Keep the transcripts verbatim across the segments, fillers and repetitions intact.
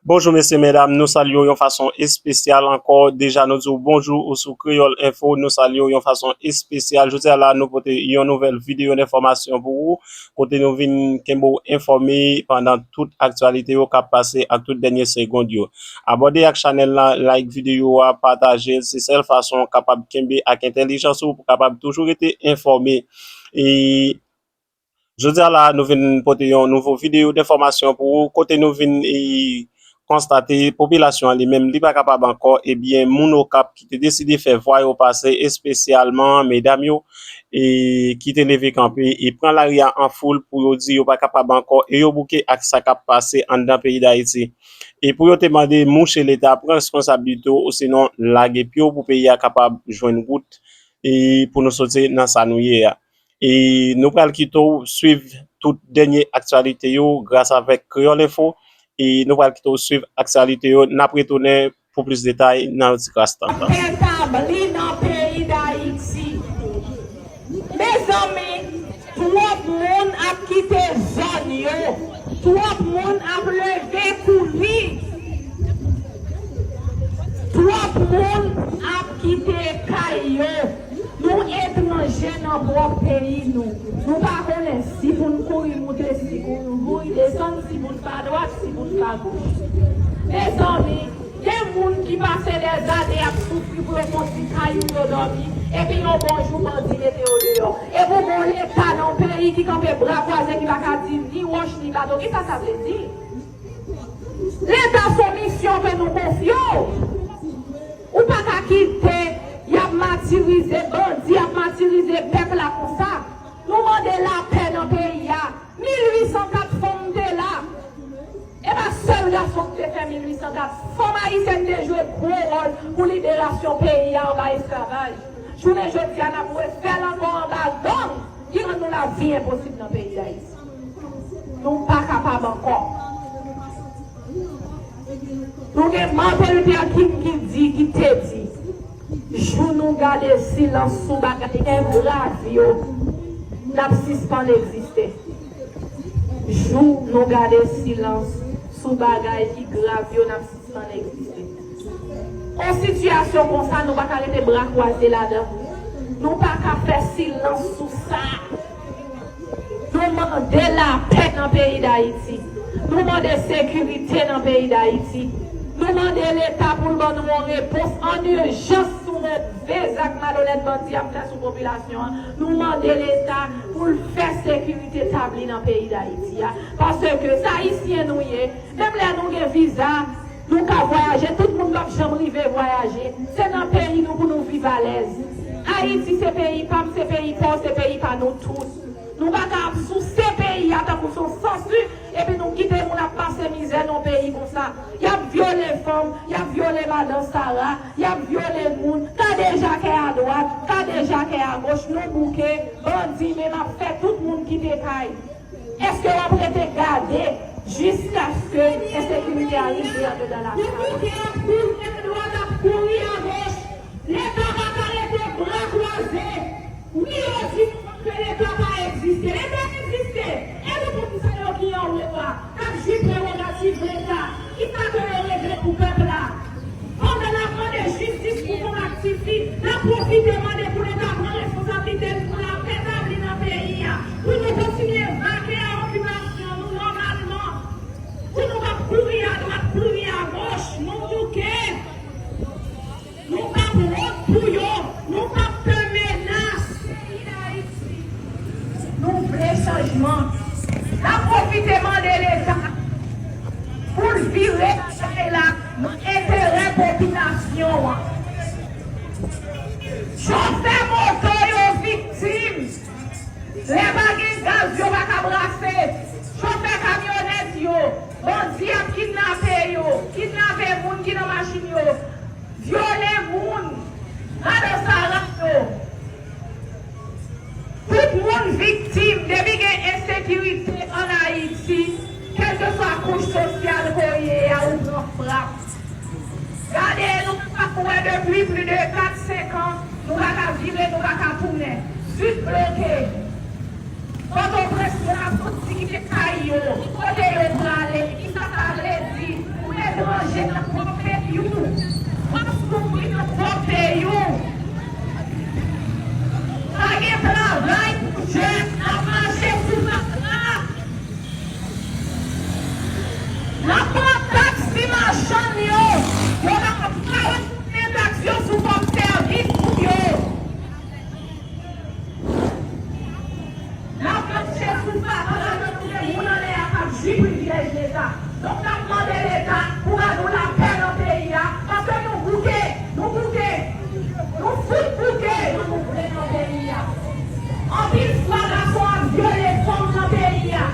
Bonjou mesye, medam, nou salye w yon fason espesyal ankò. Deja nou di w bonjou ou sou Kreyòl Enfo, nou salye w yon fason espesyal. Jodi a la nou pote yon nouvèl videyo enfòmasyon pou ou, kote nou vin kenbe w enfòme pandan tout aktyalite yo k ap pase ak tout dènye segond yo. Abòne ak chanèl la, like videyo a, pataje l, se sèl fason w kapab kenbe ak entèlijans ou pou w kapab toujou rete enfòme. E Jodi a la, nou vin pote yon nouvo videyo enfòmasyon pou ou, kote nou vin e, konstate popilasyon an li menm, li pa kapab ankò, ebyen, moun Okap ki te deside fè vwa yo pase, espesyalman medam yo, e ki te leve kanpe e pran lari a an foul pou yo di yo pa kapab ankò e yo bouke ak sa k ap pase anndan peyi Dayiti. E pou yo te mande mouche Leta pran responsablite w, osinon lage pye w pou peyi a kapab jwenn wout e pou nou soti nan sa nou ye a. E nou pral kite w swiv tout dènye aktyalite yo gras avèk Kreyòl Enfo. E nou pral kite w swiv aktyalite yo. N ap retounen pou plis detay nan yon ti kras tan. Etabli nan peyi Dayiti. Mezanmi, twòp moun ap kite zòn yo. Twòp moun ap leve kouri. Twòp moun ap kite kay yo. Nou etranje nan pwòp peyi nou. Nou pa konnen si pou n kouri moute, si pou n kouri desann, si pou n pa dwat, si pou n pa goch. Mezanmi, gen moun ki pase dèzane ap soufri pou yo konstwi kay pou yo dòmi, epi yon bon jou bandi mete yo deyò. Epi w gen yon Leta nan yon peyi ki kanpe bra kwaze, ki pa ka di ni wòch ni bato. Kisa sa vle di? Leta, se yon misyon ke nou konfye w. Ou pa ka kite y ap matirize bandi, y ap matirize pèp la konsa. Nou mande lapè nan peyi a. Mil uit san kat fanm te la. E pa sèl gason ki te fè mil uit san kat. Fanm ayisyèn te jwe gwo wòl pou liberasyon peyi a anba esklavaj. Jounen jodi a, n ap refè l ankò anba gang ki rann nou lavi enposib nan peyi Dayiti. Nou pa kapab ankò. Nou gen Martin Luther King ki di, ki te di, jou nou gade silans sou bagay ki grav yo, n ap sispann egziste. Jou nou gade silans sou bagay ki grav yo, n ap sispann egziste. Yon sitiyasyon konsa, nou pa ka rete bra kwaze ladan. Nou pa ka fè silans sou sa. Nou mande lapè nan peyi Dayiti. Nou mande sekirite nan peyi Dayiti. Nou mande Leta pou l ban nou yon repons an ijans sou move zak malonèt bandi ap fè sou popilasyon an. Nou mande Leta pou l fè sekirite tabli nan peyi Dayiti a. Paske se Ayisyen nou ye, menm lè nou gen viza, nou ka vwayaje, tout moun p ap janm rive vwayaje. Se nan peyi nou pou nou viv alèz. Ayiti se peyi pa m, se peyi pa w, se peyi pa nou tout. Nou pa ka ap souse peyi a tankou se yon sansi, epi nou kite moun ap pase mizè nan yon peyi konsa. Y ap vyole fanm, y ap vyole madan Sara, y ap vyole moun. Gade Jakè adwat, gade Jakè agoch, nou bouke, bandi menm ap fè tout moun kite kay. Èske w ap rete gade jiskaske ensekirite a rive andedan lakay ou? Leta pa ka rete bra kwaze. Wi, yo di ke Leta pa egziste. Leta egziste. E nou konn sa yo ki anwo a, k ap jwi prerogativ Leta. Kisa ke yo regle pou pèp la? Pandan n ap mande jistis pou fanm ak tifi, n ap pwofite mande pou Leta pran responsablite l pou lapè tabli nan peyi a, pou nou kontinye vake a okipasyon nou nòmalman, pou nou p ap kouri adwat, kouri agoch, nou bouke. Nou p ap wont pou yo, nou p ap pè menas. Nou vle chanjman. N ap pwofite mande Leta pou l vire bagay la nan enterè popilasyon an. Chofè moto yo viktim. Lè pa gen gaz, yo pa ka brase. Chofè kamyonèt yo, bandi ap kidnape yo, kidnape moun ki nan machin yo, vyole moun, madan Sara yo. Tout moun viktim depi gen ensekirite ann Ayiti, kèlkeswa kouch sosyal ke w ye a, ou pran frap. Gade, nou pa ka wè depi plis de kat, senk an, nou pa ka vire, nou pa ka tounen. Sid bloke. Pòtoprens, moun ap soti kite kay yo. Kote yo prale? Kisa sa vle di? Pou lè nan pwòp peyi w. W ap soufri nan pwòp peyi w. Pa gen travay pou jèn, n ap mache sou fatra. N ap pran taks ti machann yo. Yo pa, pa retounen taks yo sou fòm sèvis pou yo. N ap mache sou fatra, nou gen moun anlè a k ap jwi privilèj Leta. Donk, n ap mande Leta pou ba nou lapè nan peyi a, paske nou bouke, nou bouke, nou fout bouke, nou bouke nan peyi a. Anpil fwa, gason ap vyole fanm nan peyi a.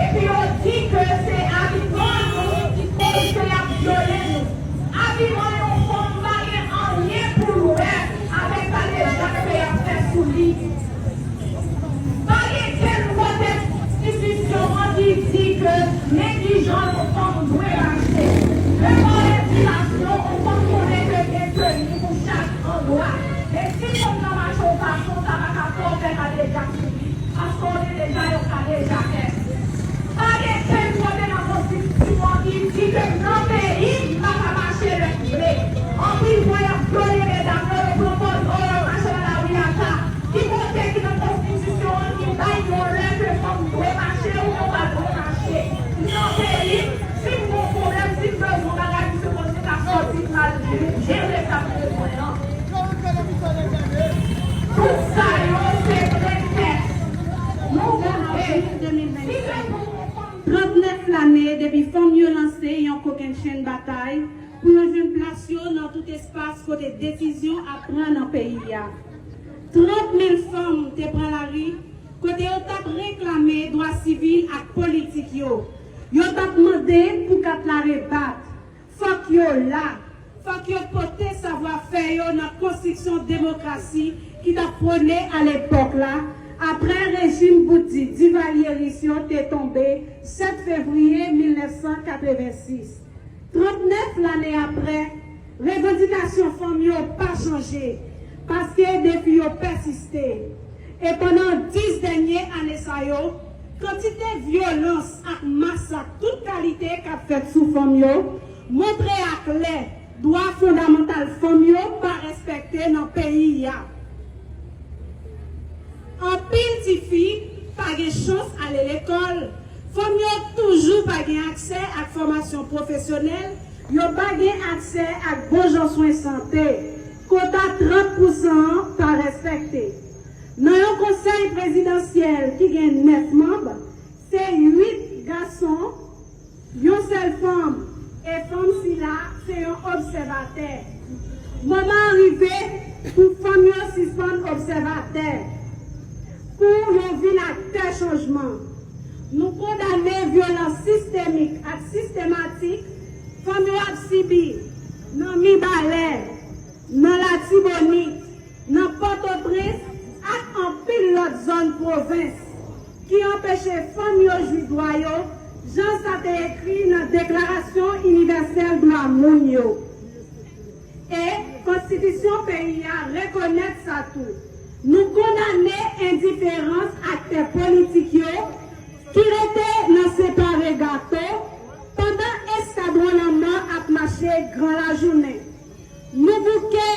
Epi yo di ke se abiman nou ki koz ke y ap vyole nou. Abiman yon fanm pa gen anyen pou l wè avèk kadejak ke y ap fè sou li. Pa gen kenn kote konstitisyon an ki di ke men kijan yon fanm dwe mache. Devan repilasyon, yon fanm konnen ke gen teni pou chak andwa. E si fanm nan mache yon fason, sa pa ka fè w fè kadejak sou li, paske w gen deja yon kadejakè. Pa gen kenn kote nan konstitisyon an ki di ke nan peyi m pa ka mache lè m vle. Anpil fwa y ap vyole medam yo, yo pran pòz, o, y ap mache nan lari a sa. Ki kote ki nan konstitisyon an ki bay yon lè ke fanm dwe mache oubyen w pa dwe mache? Nan peyi m, si m gon pwoblèm, si m bezwen bagay, m sipoze ka sòti m al jere sa m bezwen an. Tout sa yo se pretèks. Nou gade, si se pou yon fanm trannèf lane depi fanm yo lanse yon kokennchenn batay pou yo jwenn plas yo nan tout espas kote desizyon ap pran nan peyi a. Trant mil fanm te pran lari kote yo t ap reklame dwa sivil ak politik yo. Yo t ap mande pou kat la rebat. Fòk yo la. Fòk yo pote savwa fè yo nan konstriksyon demokrasi ki t ap pwone alepòk la, apre rejim bout di divalyeris yo te tonbe sèt fevriye mil nèf san katrevensis. Trannèf lane apre, revandikasyon fanm yo pa chanje, paske defi yo pèsiste. E pandan dis dènye ane sa yo, kantite vyolans ak masak tout kalite k ap fèt sou fanm yo montre aklè dwa fondamantal fanm yo pa respekte nan peyi a. Anpil tifi pa gen chans ale lekòl, fanm yo toujou pa gen aksè ak fòmasyon pwofesyonèl, yo pa gen aksè ak bon jan swen sante, kota trant pousan an pa respekte. Nan yon konsèy prezidansyèl ki gen nèf manm, se uit gason, yon sèl fanm, e fanm sila se yon obsèvatè. Moman an rive pou fanm yo sispann obsèvatè, pou yo vin aktè chanjman. Nou kondane vyolans sistemik ak sistematik fanm yo ap sibi nan Mibalè, nan Latibonit, nan Pòtoprens ak anpil lòt zòn pwovens, ki anpeche fanm yo jwi dwa yo, jan sa te ekri nan Deklarasyon Inivèsèl Dwa Moun yo. E Konstitisyon peyi a rekonèt sa tou. Nou kondane endiferans aktè politik yo ki rete nan separe gato pandan eskadwon lanmò ap mache gran lajounen. Nou bouke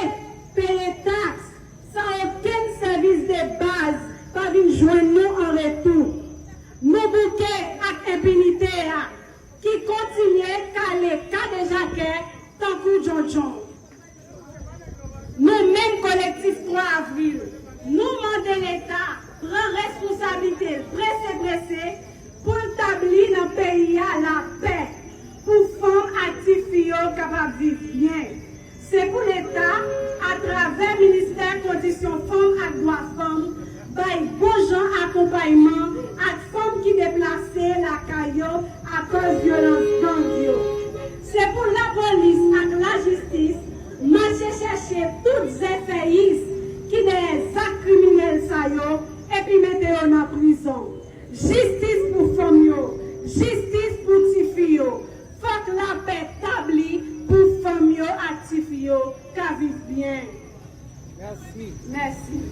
peye taks san okenn sèvis de baz pa vin jwenn nou an retou. Nou bouke ak enpinite a ki kontinye kale kadejakè tankou djondjon. Nou menm Kolektif twa Avril, nou mande Leta pran responsablite l prese prese pou l tabli nan peyi a lapè, pou fanm ak tifi yo kapab viv byen. Se pou Leta, atravè Ministè Kondisyon Fanm ak Dwa Fanm, bay bon jan akonpayman ak fanm ki deplase lakay yo akòz vyolans gang yo. Se pou lapolis ak lajistis mache chèche tout zèfèyis ki dèyè zak kriminèl sa yo epi mete yo nan prizon. Jistis pou fanm yo, jistis pou tifi yo. Fòk lapè tabli pou fanm yo ak tifi yo ka viv byen. Mèsi. Mèsi.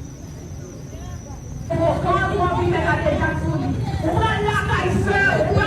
Ou pran, ou anvi fè kadejak sou li. Ou pral lakay sè w, ou